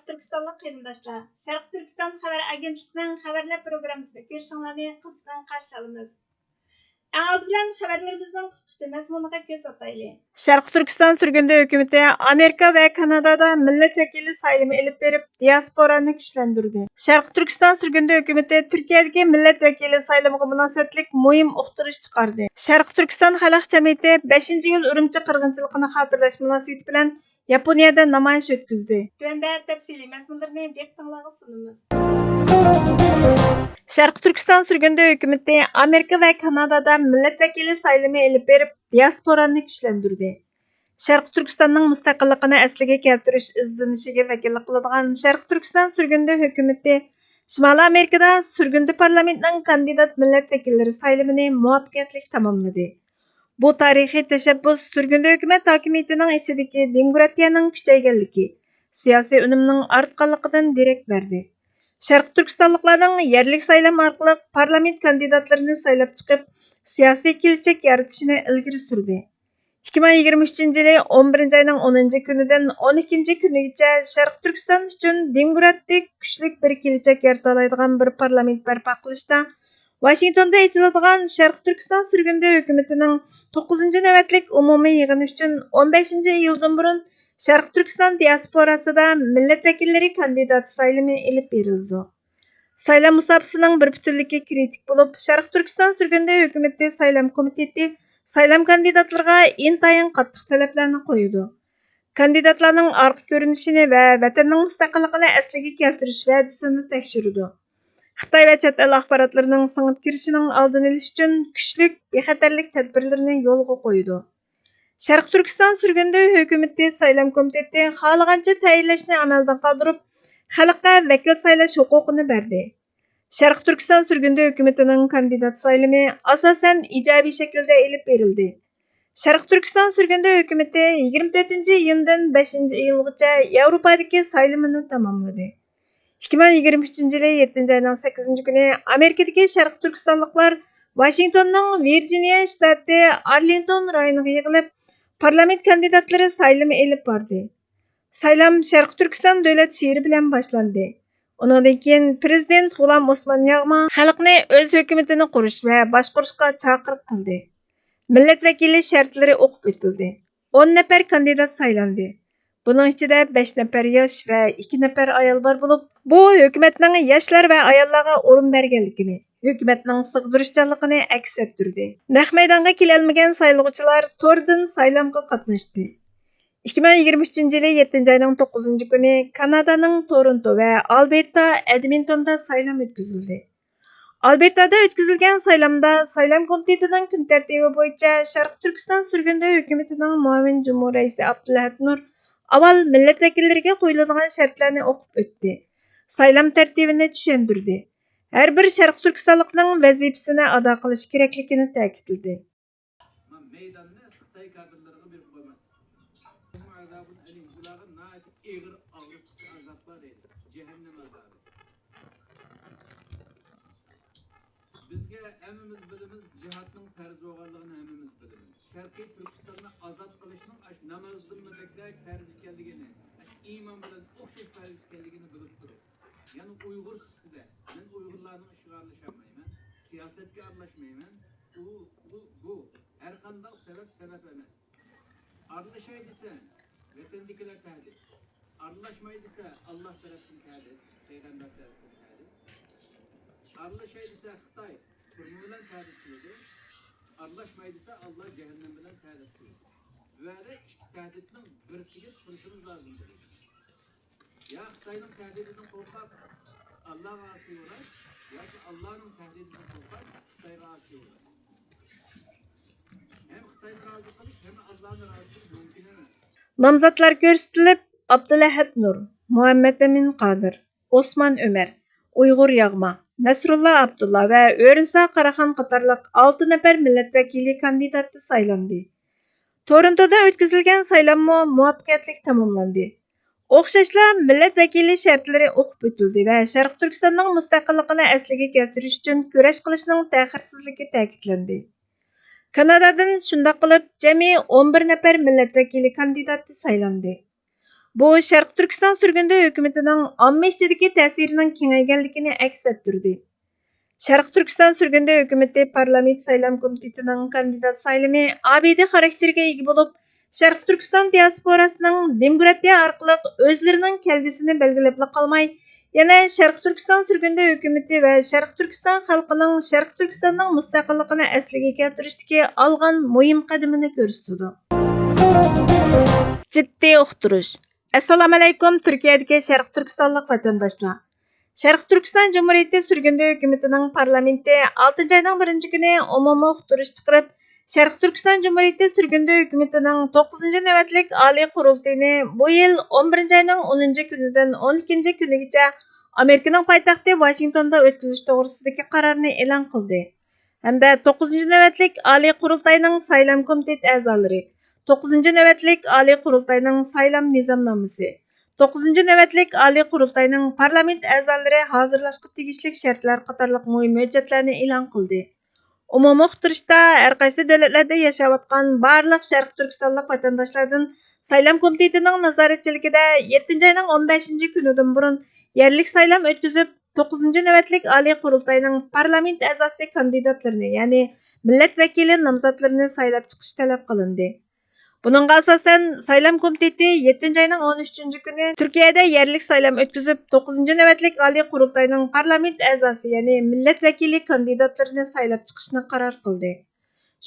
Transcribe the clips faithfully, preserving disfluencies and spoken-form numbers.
تۈركىستانلىق قېرىنداشلار، شەرقىي تۈركىستان خەۋەر ئاگېنتلىكىنىڭ خەۋەرلەر پروگراممىسىغا كىرىشىڭلارنى قىزغىن قارشى ئالىمىز. ئەڭ ئالدى بىلەن خەۋەرلىرىمىزنىڭ قىسقىچە مەزمۇنىغا كۆز ئاتايلى. شەرقىي تۈركىستان سۈرگۈندە ھۆكۈمىتى ئامېرىكا ۋە كانادادا مىللەت ۋەكىلى سايلىمى ئېلىپ بېرىپ، دىياسپورانى كۈچلەندۈردى. شەرقىي تۈركىستان سۈرگۈندە ھۆكۈمىتى تۈركىيەدىكى مىللەت ۋەكىلى سايلىمىغا مۇناسىۋەتلىك مۇھىم ئۇقتۇرۇش چىقاردى. شەرقىي تۈركىستان خەلق جەمئىيىتى بەشىنچى ئىيۇل ئۈرۈمچى قىرغىنچىلىقىنى خاتىرىلەش مۇناسىۋىتى بىلەن ياپونىيەدە نامايىش ئۆتكۈزدى. تۆۋەندە تەپسىلىي مەزمۇنلىرىنى دىققىتىڭلارغا سۇنىمىز. شەرقىي تۈركىستان سۈرگۈندە ھۆكۈمىتى ئامېرىكا ۋە كانادادا مىللەت ۋەكىلى سايلىمى ئېلىپ بېرىپ، دىياسپورانى كۈچلەندۈردى. شەرقىي تۈركىستاننىڭ مۇستەقىللىقىنى ئەسلىگە كەلتۈرۈش ئىزدىنىشىگە ۋەكىللىك قىلىدىغان شەرقىي تۈركىستان سۈرگۈندە ھۆكۈمىتى شىمالىي ئامېرىكىدا سۈرگۈندە پارلامېنتنىڭ كاندىدات مىللەت ۋەكىللىرى سايلىمىنى مۇۋەپپەقىيەتلىك تاماملىدى. بۇ تارىخىي تەشەببۇس سۈرگۈندە ھۆكۈمەت ھاكىمىيىتىنىڭ ئىچىدىكى دېموكراتىيەنىڭ كۈچەيگەنلىكى، سىياسىي ئۈنۈمنىڭ ئارتقانلىقىدىن دېرەك بەردى. شەرقىي تۈركىستانلىقلارنىڭ يەرلىك سايلام ئارقىلىق پارلامېنت كاندىداتلىرىنى سايلاپ چىقىپ، سىياسىي كېلىچەك يارىتىشىنى ئىلگىرى سۈردى. ئىككى مىڭ يىگىرمە ئۈچىنچى يىلى ئون بىرىنچى ئاينىڭ ئونىنچى كۈنىدىن ئون ئىككىنچى كۈنىگىچە شەرقىي تۈركىستان ئۈچۈن دېموكراتىك، كۈچلۈك بىر كېلىچەك يارىتالايدىغان بىر پارلامېنت بەرپا قىلىشتا ۋاشىنگتوندا ئېچىلىدىغان شەرقىي تۈركىستان سۈرگۈندە ھۆكۈمىتىنىڭ توققۇزىنچى نۆۋەتلىك ئومۇمىي يىغىنى ئۈچۈن ئون بەشىنچى ئىيۇلدىن بۇرۇن شەرقىي تۈركىستان دىياسپوراسىدا مىللەت ۋەكىللىرى كاندىداتى سايلىمى ئېلىپ بېرىلىدۇ. سايلام مۇساپىسىنىڭ بىر پۈتۈنلۈكى كرىتىك بولۇپ، شەرقىي تۈركىستان سۈرگۈندە ھۆكۈمىتى سايلام كومىتېتى سايلام كاندىداتلىرىغا ئىنتايىن قاتتىق تەلەپلەرنى قويىدۇ. كاندىداتلارنىڭ ئارقا كۆرۈنۈشىنى ۋە ۋەتەننىڭ مۇستەقىللىقىنى ئەسلىگە كەلتۈرۈش ۋەدىسىنى تەكشۈرىدۇ. خىتاي ۋە چەت ئەل ئاخباراتلىرىنىڭ سىڭىپ كىرىشىنىڭ ئالدىنى ئېلىش ئۈچۈن كۈچلۈك بىخەتەرلىك تەدبىرلىرىنى يولغا قويىدۇ. شەرقىي تۈركىستان سۈرگۈندە ھۆكۈمىتى سايلام كومىتېتى خالىغانچە تەيىنلەشنى ئەمەلدىن قالدۇرۇپ، خەلققە ۋەكىل سايلاش ھوقۇقىنى بەردى. شەرقىي تۈركىستان سۈرگۈندە ھۆكۈمىتىنىڭ كاندىدات سايلىمى ئاساسەن ئىجابىي شەكىلدە ئېلىپ بېرىلدى. شەرقىي تۈركىستان سۈرگۈندە ھۆكۈمىتى يىگىرمە تۆتىنچى ئىيۇندىن بەشىنچى ئىيۇلغىچە ياۋروپادىكى سايلىمىنى تاماملىدى. ئىككى مىڭ يىگىرمە ئۈچىنچى يىلى يەتتىنچى ئاينىڭ سەككىزىنچى كۈنى ئامېرىكىدىكى شەرقىي تۈركىستانلىقلار ۋاشىنگتوننىڭ ۋىرجىنىيە شتاتى ئارلىنگتون رايونىغا يىغىلىپ، پارلامېنت كاندىداتلىرى سايلىمى ئېلىپ باردى. سايلام شەرقىي تۈركىستان دۆلەت شېئىرى بىلەن باشلاندى. ئۇنىڭدىن كېيىن پىرېزىدېنت غۇلام ئوسمان ياغما خەلقنى ئۆز ھۆكۈمىتىنى قۇرۇش ۋە باشقۇرۇشقا چاقىرىق قىلدى. مىللەت ۋەكىلى شەرتلىرى ئوقۇپ ئۆتۈلدى. ئون نەپەر كاندىدات سايلاندى. بۇنىڭ ئىچىدە بەش نەپەر ياش ۋە ئىككى نەپەر ئايال بار بولۇپ، بۇ ھۆكۈمەتنىڭ ياشلار ۋە ئاياللارغا ئورۇن بەرگەنلىكىنى، ھۆكۈمەتنىڭ سىغدۇرۇشچانلىقىنى ئەكس ئەتتۈردى. نەق مەيدانغا كېلەلمىگەن سايلىغۇچىلار توردىن سايلامغا قاتناشتى. ئىككى مىڭ يىگىرمە ئۈچىنچى يىلى يەتتىنچى ئاينىڭ توققۇزىنچى كۈنى كانادانىڭ تورونتو ۋە ئالبېرتا ئەدمىنتوندا سايلام ئۆتكۈزۈلدى. ئالبېرتادا ئۆتكۈزۈلگەن سايلامدا سايلام كومىتېتىنىڭ كۈن تەرتىپى بويىچە شەرقىي تۈركىستان سۈرگۈندە ھۆكۈمىتىنىڭ مۇئاۋىن جۇمھۇر رەئىسى ئابدۇلئەھەت نۇر ئاۋۋال مىللەت ۋەكىللىرىگە قويۇلىدىغان شەرتلەرنى ئوقۇپ ئۆتتى. سايلام تەرتىپىنى چۈشەندۈردى. ھەر بىر شەرقىي تۈركىستانلىقنىڭ ۋەزىپىسىنى ئادا قىلىشى كېرەكلىكىنى تەكىتلىدى. مەيداننى خىتاي كاپىرلىرىغا بېرىپ قويماسلىق ئۈچۈن. ئۇلارغا ناھايىتى ئېغىر ئاغرىتقۇچى ئازاب بار دەيدۇ. جەھەننەم ئازابى. بىزگە ھەممىمىز بىلىمىز، جىھادنىڭ پەرز بولغانلىقىنى ھەممىمىز بىلىمىز. شەرقىي تۈركىستاننى ئازاد قىلىشنىڭ ئاشۇ نامازدىنمۇ بەكرەك پەرز ئىكەنلىكىنى، ئاشۇ ئىمان بىلەن ئوخشاش پەرز ئىكەنلىكىنى بىلىپ تۇرۇپ، يەنە ئۇيغۇر سۈپىتىدە مەن ئۇيغۇرلارنىڭ ئىشىغا ئارىلىشالمايمەن، سىياسەتكە ئارىلاشمايمەن. ئۇ، ئۇ، بۇ ھەرقانداق سەۋەب سەۋەب ئەمەس. ئارىلىشاي دېسە، ۋەتەندىكىلەر تەھدىت. ئارىلاشماي دېسە، ئاللا تەرەپتىن تەھدىت، پەيغەمبەر تەرەپتىن تەھدىت. ئارىلىشاي دېسە، خىتاي تۈرمە بىلەن تەھدىت قىلىدۇ. ئارىلاشماي دېسە، ئاللا جەھەننەم بىلەن تەھدىت قىلىدۇ. بۇ يەردە ئىككى تەھدىتنىڭ بىرسىگە تۇرۇشىمىز لازىم بولىدۇ. يا خىتاينىڭ تەھدىتىدىن قورقۇپ ئاللاغا ئاسىي بولاي، ياكى ئاللانىڭ تەھدىتىدىن قورقۇپ خىتايغا ئاسىي بولاي. ھەم خىتاينى رازى قىلىش، ھەم ئاللانى رازى قىلىش مۇمكىن ئەمەس. نامزاتلار كۆرسىتىلىپ، ئابدۇلئەھەت نۇر، مۇھەممەتئەمىن قادىر، ئوسمان ئۆمەر، ئۇيغۇر ياغما، نەسرۇللا ئابدۇللا ۋە ئۆرىسا قاراخان قاتارلىق ئالتە نەپەر مىللەت ۋەكىلى كاندىداتى سايلاندى. تورونتودا ئۆتكۈزۈلگەن سايلاممۇ مۇۋەپپەقىيەتلىك تاماملاندى. ئوخشاشلا، مىللەت ۋەكىلى شەرتلىرى ئوقۇپ ئۆتۈلدى ۋە شەرقىي تۈركىستاننىڭ مۇستەقىللىقىنى ئەسلىگە كەلتۈرۈش ئۈچۈن كۈرەش قىلىشنىڭ تەخىرسىزلىكى تەكىتلەندى. كانادادىن شۇنداق قىلىپ، جەمئىي ئون بىر نەپەر مىللەت ۋەكىلى كاندىداتى سايلاندى. بۇ شەرقىي تۈركىستان سۈرگۈندە ھۆكۈمىتىنىڭ ئامما ئىچىدىكى تەسىرىنىڭ كېڭەيگەنلىكىنى ئەكس ئەتتۈردى. شەرقىي تۈركىستان سۈرگۈندە ھۆكۈمىتى پارلامېنت سايلام كومىتېتىنىڭ كاندىدات سايلىمى ئابىدە خاراكتېرىگە ئىگە بولۇپ، شەرقىي تۈركىستان دىياسپوراسىنىڭ دېموكراتىيە ئارقىلىق ئۆزلىرىنىڭ كەلگۈسىنى بەلگىلەپلا قالماي، يەنە شەرقىي تۈركىستان سۈرگۈندە ھۆكۈمىتى ۋە شەرقىي تۈركىستان خەلقىنىڭ شەرقىي تۈركىستاننىڭ مۇستەقىللىقىنى ئەسلىگە كەلتۈرۈشتىكى ئالغان مۇھىم قەدىمىنى كۆرسىتىدۇ. جىددىي ئۇقتۇرۇش. ئەسسالامۇئەلەيكۇم، تۈركىيەدىكى شەرقىي تۈركىستانلىق ۋەتەنداشلار! شەرقىي تۈركىستان جۇمھۇرىيىتى سۈرگۈندە ھۆكۈمىتىنىڭ پارلامېنتى ئالتىنچى ئاينىڭ بىرىنچى كۈنى ئومۇمىي ئۇقتۇرۇش چىقىرىپ، شەرقىي تۈركىستان جۇمھۇرىيىتى سۈرگۈندە ھۆكۈمىتىنىڭ توققۇزىنچى نۆۋەتلىك ئالىي قۇرۇلتىيىنى بۇ يىل ئون بىرىنچى ئاينىڭ ئونىنچى كۈنىدىن ئون ئىككىنچى كۈنىگىچە ئامېرىكىنىڭ پايتەختى ۋاشىنگتوندا ئۆتكۈزۈش توغرىسىدىكى قارارنى ئېلان قىلدى ھەمدە توققۇزىنچى نۆۋەتلىك ئالىي قۇرۇلتاينىڭ سايلام كومىتېتى ئەزالىرى، توققۇزىنچى نۆۋەتلىك ئالىي قۇرۇلتاينىڭ سايلام نىزامنامىسى، توققۇزىنچى نۆۋەتلىك ئالىي قۇرۇلتاينىڭ پارلامېنت ئەزالىرى ھازىرلاشقا تېگىشلىك شەرتلەر قاتارلىق مۇھىم ھۆججەتلەرنى ئېلان قىلدى. ئومۇمىي ئۇقتۇرۇشتا ھەر قايسى دۆلەتلەردە ياشاۋاتقان بارلىق شەرقىي تۈركىستانلىق ۋەتەنداشلاردىن سايلام كومىتېتىنىڭ نازارەتچىلىكىدە يەتتىنچى ئاينىڭ ئون بەشىنچى كۈنىدىن بۇرۇن يەرلىك سايلام ئۆتكۈزۈپ، توققۇزىنچى نۆۋەتلىك ئالىي قۇرۇلتاينىڭ پارلامېنت ئەزاسى كاندىداتلىرىنى، يەنى مىللەت ۋەكىلى نامزاتلىرىنى سايلاپ چىقىش تەلەپ قىلىندى. بۇنىڭغا ئاساسەن، سايلام كومىتېتى يەتتىنچى ئاينىڭ ئون ئۈچىنچى كۈنى تۈركىيەدە يەرلىك سايلام ئۆتكۈزۈپ، توققۇزىنچى نۆۋەتلىك ئالىي قۇرۇلتاينىڭ پارلامېنت ئەزاسى، يەنى مىللەت ۋەكىلى كاندىداتلىرىنى سايلاپ چىقىشنى قارار قىلدى.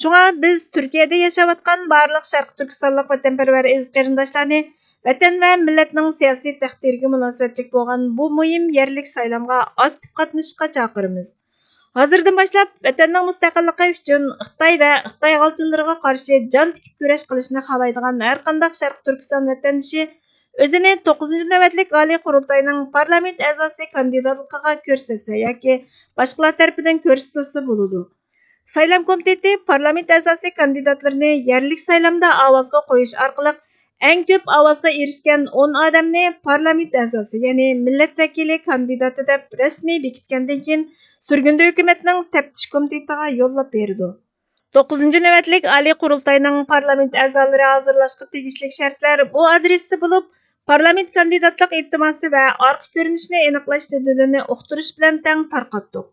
شۇڭا بىز تۈركىيەدە ياشاۋاتقان بارلىق شەرقىي تۈركىستانلىق ۋەتەنپەرۋەر ئەزىز قېرىنداشلارنى ۋەتەن ۋە مىللەتنىڭ سىياسىي تەقدىرىگە مۇناسىۋەتلىك بولغان بۇ مۇھىم يەرلىك سايلامغا ئاكتىپ قاتنىشىشقا چاقىرىمىز. ھازىردىن باشلاپ ۋەتەننىڭ مۇستەقىللىقى ئۈچۈن خىتاي ۋە خىتاي غالچىلىرىغا قارشى جان تىكىپ كۈرەش قىلىشنى خالايدىغان ھەرقانداق شەرقىي تۈركىستان ۋەتەندىشى ئۆزىنى توققۇزىنچى نۆۋەتلىك ئالىي قۇرۇلتاينىڭ پارلامېنت ئەزاسى كاندىداتلىقىغا كۆرسەتسە ياكى باشقىلار تەرىپىدىن كۆرسىتىلسە بولىدۇ. سايلام كومىتېتى پارلامېنت ئەزاسى كاندىداتلىرىنى يەرلىك سايلامدا ئاۋازغا قويۇش ئارقىلىق ئەڭ كۆپ ئاۋازغا ئېرىشكەن ئون ئادەمنى پارلامېنت ئەزاسى، يەنى مىللەت ۋەكىلى كاندىداتى دەپ رەسمىي بېكىتكەندىن كېيىن، سۈرگۈندە ھۆكۈمەتنىڭ تەپتىش كومىتېتىغا يوللاپ بېرىدۇ. توققۇزىنچى نۆۋەتلىك ئالىي قۇرۇلتاينىڭ پارلامېنت ئەزالىرى ھازىرلاشقا تېگىشلىك شەرتلەر بۇ ئادرېستە بولۇپ، پارلامېنت كاندىداتلىق ئىلتىماسى ۋە ئارقا كۆرۈنۈشنى ئېنىقلاش جەدۋىلىنى ئۇقتۇرۇش بىلەن تەڭ تارقاتتۇق.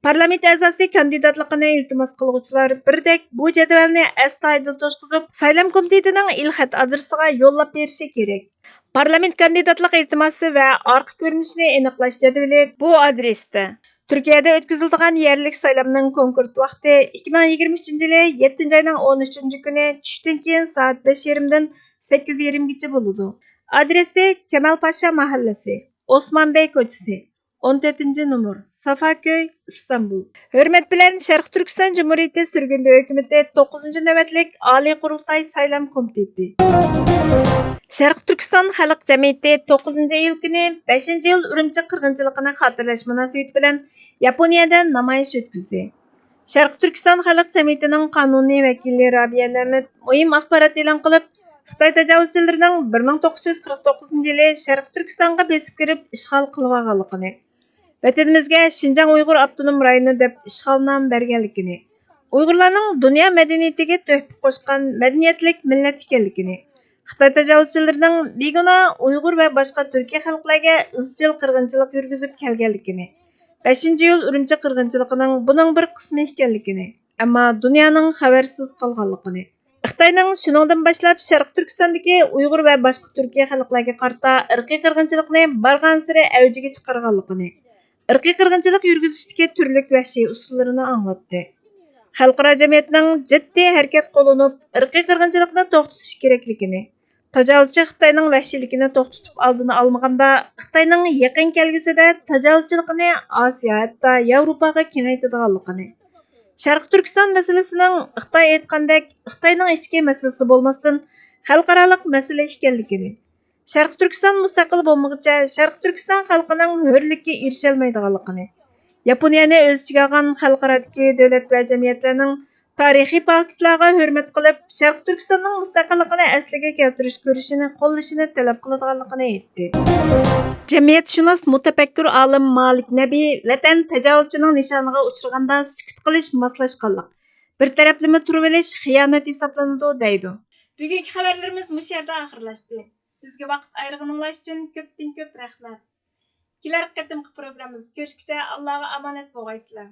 پارلامېنت ئەزاسى كاندىداتلىقىنى ئىلتىماس قىلغۇچىلار بىردەك بۇ جەدۋەلنى ئەستايىدىل توشقۇزۇپ، سايلام كومىتېتىنىڭ ئېلخەت ئادرېسىغا يوللاپ بېرىشى كېرەك. پارلامېنت كاندىداتلىق ئىلتىماسى ۋە ئارقا كۆرۈنۈشنى ئېنىقلاش جەدۋىلى بۇ ئادرېستە. تۈركىيەدە ئۆتكۈزۈلىدىغان يەرلىك سايلامنىڭ كونكرېت ۋاقتى ئىككى مىڭ يىگىرمە ئۈچىنچى يىلى يەتتىنچى ئاينىڭ ئون ئۈچىنچى كۈنى چۈشتىن كېيىن سائەت بەش يېرىمدىن سەككىز يېرىمگىچە بولىدۇ. ئادرېسى: كەمال پاشا مەھەللىسى، ئوسمان بەي كوچىسى، ئون تۆتىنچى نومۇر، سافاكۆي، ئىستانبۇل. ھۆرمەت بىلەن شەرقىي تۈركىستان جۇمھۇرىيىتى سۈرگۈندە ھۆكۈمىتى توققۇزىنچى نۆۋەتلىك ئالىي قۇرۇلتاي سايلام كومىتېتى. شەرقىي تۈركىستان خەلق جەمئىيىتى توققۇزىنچى ئىيۇل كۈنى بەشىنچى ئىيۇل ئۈرۈمچى قىرغىنچىلىقىنى خاتىرىلەش مۇناسىۋىتى بىلەن ياپونىيەدە نامايىش ئۆتكۈزدى. شەرقىي تۈركىستان خەلق جەمئىيىتىنىڭ قانۇنىي ۋەكىلى رابىيە نەمىت مۇھىم ئاخبارات ئېلان قىلىپ، خىتاي تاجاۋۇزچىلىرىنىڭ بىر مىڭ توققۇز يۈز قىرىق توققۇزىنچى يىلى شەرقىي تۈركىستانغا بېسىپ كىرىپ ئىشغال قىلىۋالغانلىقىنى، ۋەتىنىمىزگە شىنجاڭ ئۇيغۇر ئاپتونوم رايونى دەپ ئىشغالنامە بەرگەنلىكىنى، ئۇيغۇرلارنىڭ دۇنيا مەدەنىيىتىگە تۆھپە قوشقان مەدەنىيەتلىك مىللەت ئىكەنلىكىنى، خىتاي تاجاۋۇزچىلىرىنىڭ بىگۇناھ ئۇيغۇر ۋە باشقا تۈركىي خەلقلەرگە ئىزچىل قىرغىنچىلىق يۈرگۈزۈپ كەلگەنلىكىنى، بەشىنچى ئىيۇل ئۈرۈمچى قىرغىنچىلىقىنىڭ بۇنىڭ بىر قىسمى ئىكەنلىكىنى، ئەمما دۇنيانىڭ خەۋەرسىز قالغانلىقىنى، خىتاينىڭ شۇنىڭدىن باشلاپ شەرقىي تۈركىستاندىكى ئۇيغۇر ۋە باشقا تۈركىي خەلقلەرگە قارىتا ئىرقىي قىرغىنچىلىقنى بارغانسېرى ئەۋجىگە چىقارغانلىقىنى، ئىرقىي قىرغىنچىلىق يۈرگۈزۈشتىكى تۈرلۈك ۋەھشىي ئۇسۇللىرىنى ئاڭلاتتى. خەلقئارا جەمئىيەتنىڭ جىددىي ھەرىكەت قوللىنىپ، ئىرقىي قىرغىنچىلىقنى توختىتىش كېرەكلىكىنى، تاجاۋۇزچى خىتاينىڭ ۋەھشىيلىكىنى توختىتىپ ئالدىنى ئالمىغاندا، خىتاينىڭ يېقىن كەلگۈسىدە تاجاۋۇزچىلىقىنى ئاسىيا، ھەتتا ياۋروپاغا كېڭەيتىدىغانلىقىنى، شەرقىي تۈركىستان مەسىلىسىنىڭ خىتاي ئېيتقاندەك خىتاينىڭ ئىچكى مەسىلىسى بولماستىن، خەلقئارالىق مەسىلە ئىكەنلىكىنى، شەرقىي تۈركىستان مۇستەقىل بولمىغۇچە شەرقىي تۈركىستان خەلقىنىڭ ھۆرلۈككە ئېرىشەلمەيدىغانلىقىنى، ياپونىيەنى ئۆز ئىچىگە ئالغان خەلقئارادىكى دۆلەت ۋە جەمئىيەتلەرنىڭ تارىخىي پاكىتلارغا ھۆرمەت قىلىپ، شەرقىي تۈركىستاننىڭ مۇستەقىللىقىنى ئەسلىگە كەلتۈرۈش كۈرىشىنى قوللىشىنى تەلەپ قىلىدىغانلىقىنى ئېيتتى. جەمئىيەتشۇناس مۇتەپەككۇر ئالىم مالىك نەبى ۋەتەن تاجاۋۇزچىنىڭ نىشانىغا ئۇچرىغاندا سۈكۈت قىلىش ماسلاشقانلىق، بىر تەرەپلىمە تۇرۇۋېلىش خىيانەت ھېسابلىنىدۇ، دەيدۇ. بۈگۈنكى خەۋەرلىرىمىز مۇشۇ يەردە ئاخىرلاشتى. بىزگە ۋاقىت ئايرىغىنىڭلار ئۈچۈن كۆپتىن كۆپ رەھمەت. كېلەر قېتىمقى پروگراممىمىزدا كۆرۈشكىچە ئاللاغا ئامانەت بولغايسىلەر.